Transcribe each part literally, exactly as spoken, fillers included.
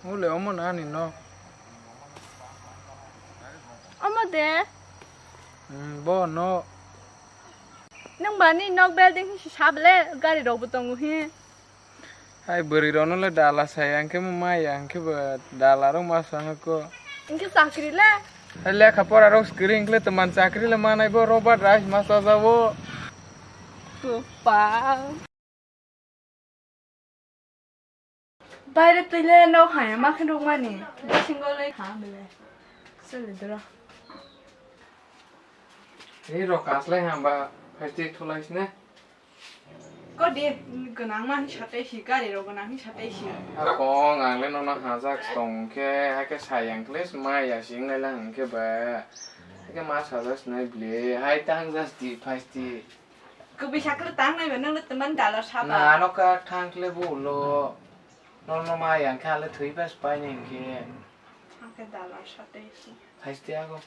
Ule omo na ani nok. Omo de? Hmm, bo no. Nwng ba ni nok building hi sab le, gari rok bo tongo hi. Hai bwrwi rok no le dala sai, ang khe mo maya, ang khe bo dala rok ma sa ha ko. Ang khe chakri le. Hai lekha pora rok screen khle teman chakri le manai bo Robert Rice ma sa jabo. Kopal. Baire twi le nok hai ma khe rwk mani. Bisingo le kha bele. Sele doro. Ei rok kaslai hamba plastic thulai sine. Ko de gwnang ma hinsa tei si, gari rok gwnang hinsa tei si. Akong ang le nono hajak tong khe, hakhe sayang khle maya sing lai lang khe ba. Hakhe ma sajak sinai bile, hai tang jas di plastic. Kubui sakle tang nai ba, nang le teman dala saba. Na, ano ka thang kle bo ulo. No, no, ma yang kha le thwi bas pai ni khe. Ang khe dala sa tei si. Thai ste ago.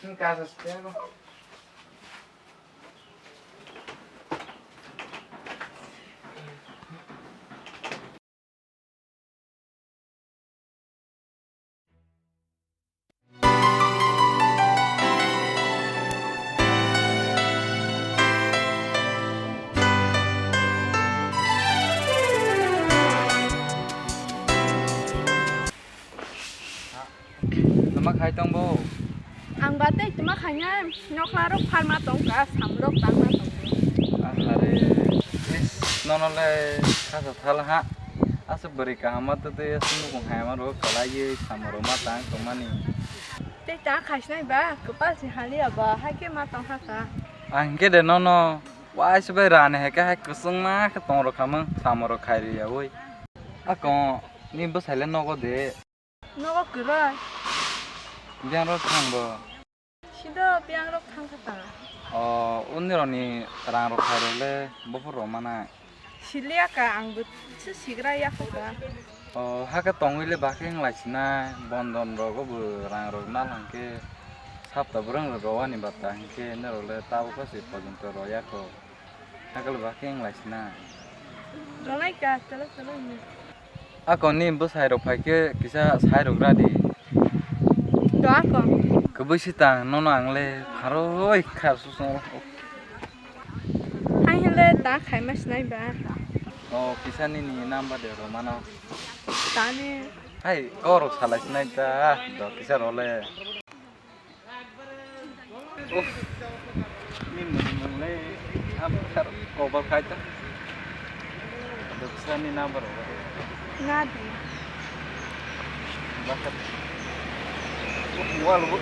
Ni ka sa ste ago. Tama khai tong bo? Ang ba tei tama khaina nokla rok pharma tong ka, sam rok tangma tong. Akhare, is, nono le khasa thala ha. Asa bwrwi kaham ma twi twi asa mukung hai ma rok kalai ye sam rok ma tang tong mani. Tei ta khaisnai ba, kwpal si haliya ba, hai khe ma tong kha ka. Ang khe de nono, waisa bai rani hai khe hai kwchwng ma khe tong rok khamang sam rok khai ri ya oi. Akon, ni bwsai le nogo de. Nogo kwrwi. Biyang rok thang bo. Sido biyang rok thang kha ta. O, uni rok ni rang rok khai rok le buphur rok mana. Siliya ka ang bo se sigra ya kha ka. O, hake tongwi le bakhe wng lai sinai, bondon rogo bo rang rok nal hwnkhe sapta bwrwng rok rowani bata hwnkhe norok le tabuk se porjonto roya kho. Hakhe ba khe wng lai sina. Ronai ka, chalo, chalo, hinwi. Akon ni bwsai rok phai khe kisa sai rok ra di. To akon. Kwbui sitang nono ang le pharoi khar susung. Hai hile ta khai ma sinai ba. O kisa nini number de ro mano. Tani. Hai kok rok salai sinai ta. Do kisa ro le. Uff. Ni mung mung le. Am sar kobal khai ta. Doksa ni number. Nadi. Bakat. Uff, wal bu.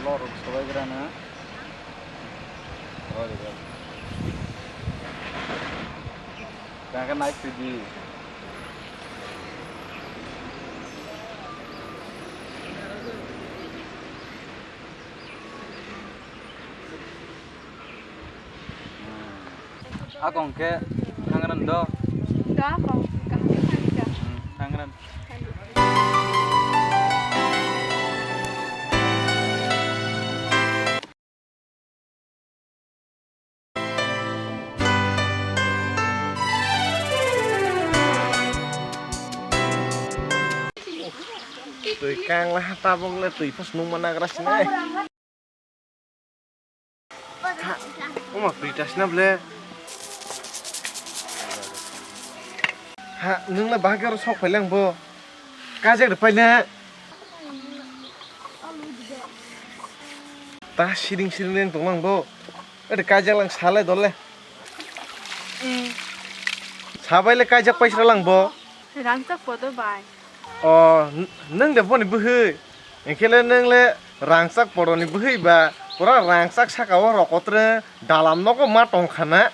Lorok sobai grana. Oi, oi. Kaka naik tu di. Akong ke thangran do. Da akong, kaham thangka. Hmm, thangran. Twi kangla ha tabok le twi phas nung ma nagra sinai. Ha, oma twi tasna ble. Ha, nung le bahai oro sok phai lang bo. Kajak rw phai na. Ta siring siring le tong lang bo. Ede kajak lang salai dole. Eh. Sabai le kajak paisra lang bo. Rangchak podo bai. O, n-, nwng de boni bwhwi. Hwnkhe le nwng le rangchak podoni bwhwi ba, pura rangchak saka o rokotre dalam nogo ma tong kha na.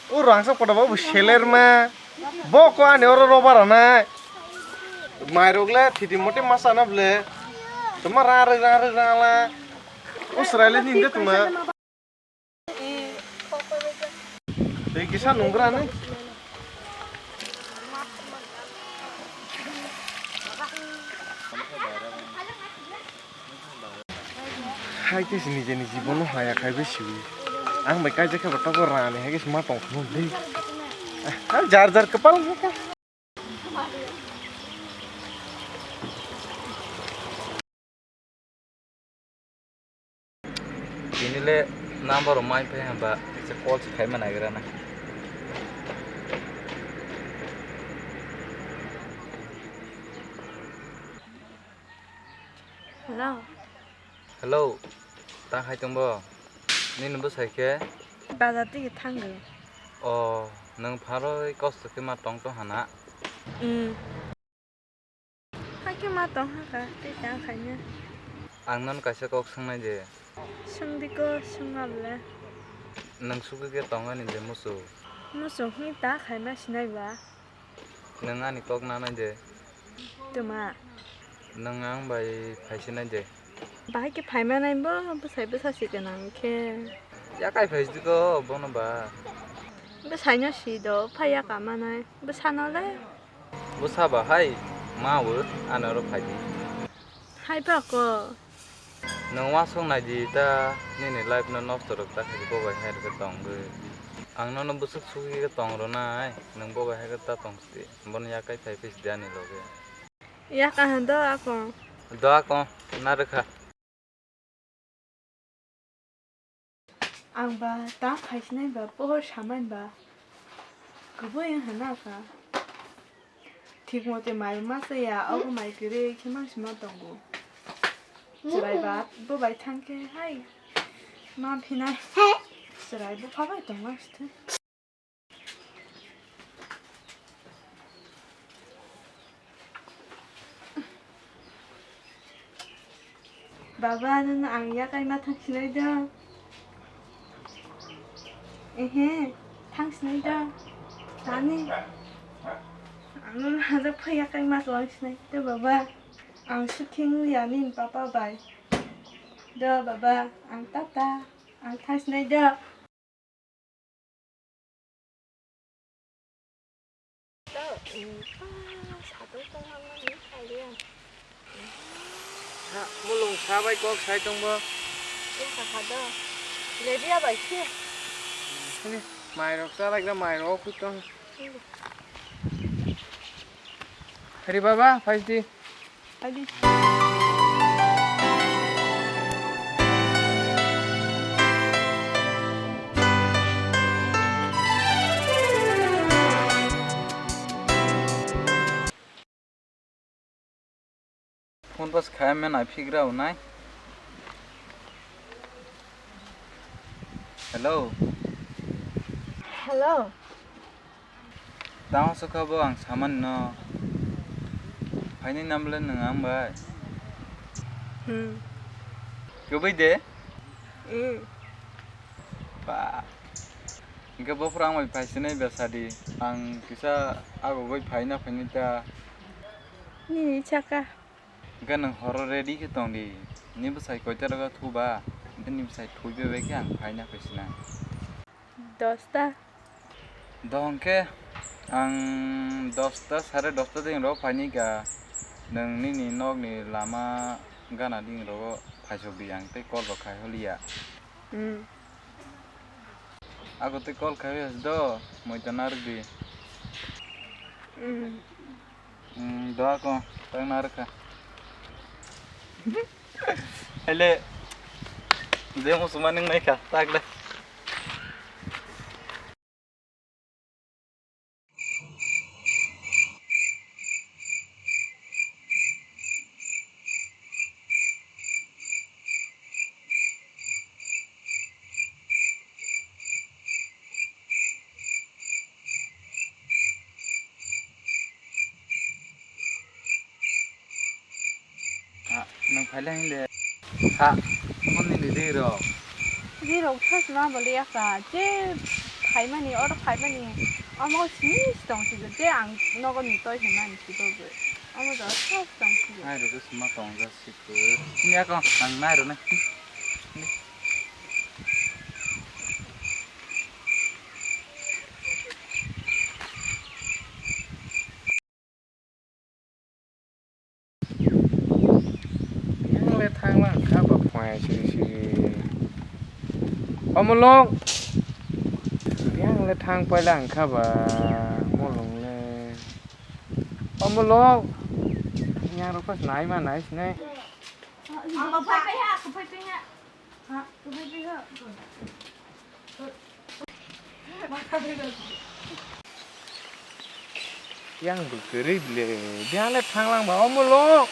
O rangchak podo ba bo seler ma. Bo ko ani oro roba rana. Mairok le thiti moti ma sana ble. Tuma ra ra ra ra la. O srai le ning de tuma. Tei kisa nunggra ni. Hai khe se nijeni jibono haya khai bai siwi. Ang bai kaijak khe bo tabuk rani hai khe se ma tong thung di. Ah, jar jar kwpal hai khe. Tini le number rok mai phai hwnba, kisa call se khaima nagira na. Hello. Hello, ta hai tongbo? Nini bwsai khe? Bazar tigi thango. O, nwng pharoi kosto khe ma tong tong hana? Hmm. Hakhe ma tong haka, tei ta khaina. Ang nono kaisa kok swngnai de. Swngdi ko, swngma bwle. Nwng sugwi khe tong ani de musu? Musu hwnwi ta khaima sinai ba? Nwng ani kok nanai de. Tuma? Nwng ang bai phaisinai de. Bahai khe phaimanai bo, bwsai bwsa si gwnang khe. Yakai phaisdi ko, bono ba? Bwsaino si do, phai ya kamanai. Bwsano le? Bwsa ba hai ma o, ano oro phai di. Hai ba ko. Nwng uansuk nai di ta, nini life no nosto rwk ta khe bo bai hai rwkhe tongwi. Ang nono bwswk sugwi khe tong rwnai, nwng bo bai hai khe ta tong sidi. Bono yakai phai phi sidi ani loge. Yak aha do akong. Do akong, na rwkha. Ang ba ta phaisinai ba pohor samani ba kubui wng hana kha. Thik mote mai ma chaya, obo mai kwrwi khe mang sima tongo. Chwrai ba bo bai thang khe hai ma phinai. Chwrai bupha bai tong mang sithe. Baba, nono ang yakai ma thang sinai do. Ehe, thang sinai do. Tani. Ang nono hajak phai yakai ma tong sinai do, baba. Ang sukhing ya nini papa bai. Do, baba, ang tata. Ang thang sinai do. To, mm, ah, satung tongmani kaliya. Ha, mulung sabai kok sai tongbo. Ya, kaka do. Lebiya bai khe. Hini, mairok chalaikra mairok kutong. Hini. Hari baba, phaidi. Adi. Phone pas khai men ai phigra unai. Hello. Hello. Tamo sokha bo ang samani no. Phaini namle nwng ang bai. Hmm. Kwbui de? Hmm. Ba. Hingke bo phuru ang bai phaisinai besa di. Ang kisa agogoi phaina phaini ta. Nini saka. Hingke nwng horo ready khe tong di. Ni bwsai koita rogo thu ba? Hingke ni bwsai thwi bebak khe ang phaina phaisina. Dosta. Dohon khe ang dosta, sare dosta ding rok phaini ka. Nwng nini nokni lama gana ding rogo phaisok di, ang tei call rok khai holiya. Hmm. Ako tei call khai do, moita narwk di. Hmm. Hmm, doha ko, tak narwk kha. Hele, je mo suma nung nai kha, tak le. Ha, nang phaila hinle. Ha, omo nini ri rok. Ri rok thas ma bole yaka. Je phaimani, oro phaimani. Omo sini tong si je ang nogo ni toi hwnmani si bo. Omo jora thas tong si. Hai rok sima tong ja si ko. Ni ako ang nai rok na. Ang le thangma kha ba phai siri siri. O Omolong. Yang le thang paila ang kha ba. Omolong le. Omolong. Yang rok pas nai ma nai sinai. Ang ba phai phai ha, phai phai ha. Ha, phai phai ha. Yang bwkha rwi bile, biyang le thang lang ba, omo lo.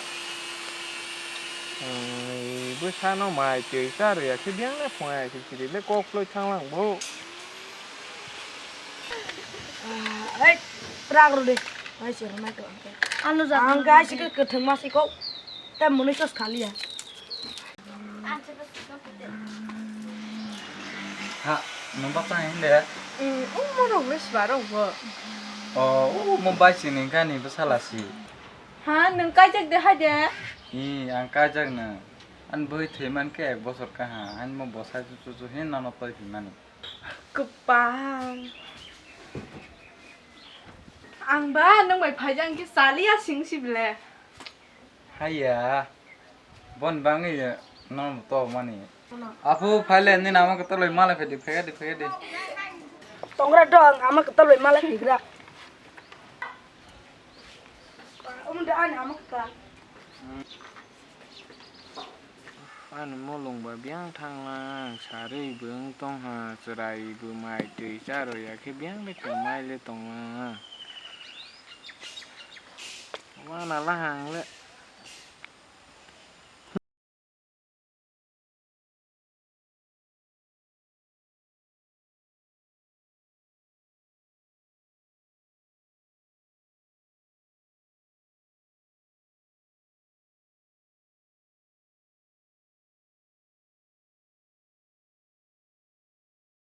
Ai, bwsano mai twi cha rwya khe biyang le phunai se chiri le kok phloi thang lang bo. Ai, prak rw de. Ai, se rwnai to. Ano ja. Ang ga se kwthwng ma se kok. Ta mwnwi sos khaliya. Ha, nwng baksa hwn de? Omo rok le sba rok bo. O, omo bai sini kani bwsala si. Ha, nwng kaijak de hai de? I, ang kaijak no. Ani bwrwi thwi man khe ek bosor kaha. Ani mo bwsai chuchu hin nono toi phi mani. Kwpang. Ang ba nwng bai phaijak khe chaliya sing si bile. Haiya, bon bangwi no to mani. Apu phaile nini ama kwtal bai malai phai di, phai di, phai di. Tongra dong, ama kwtal bai malai phigra. Omo da ani ama kwtal. Ani mulung ba biyang thang lang, sarwi bo wng tong ha, chwrai bo mai twi cha rw ya khe biyang le kwmai le tong lang. Wana lahang le.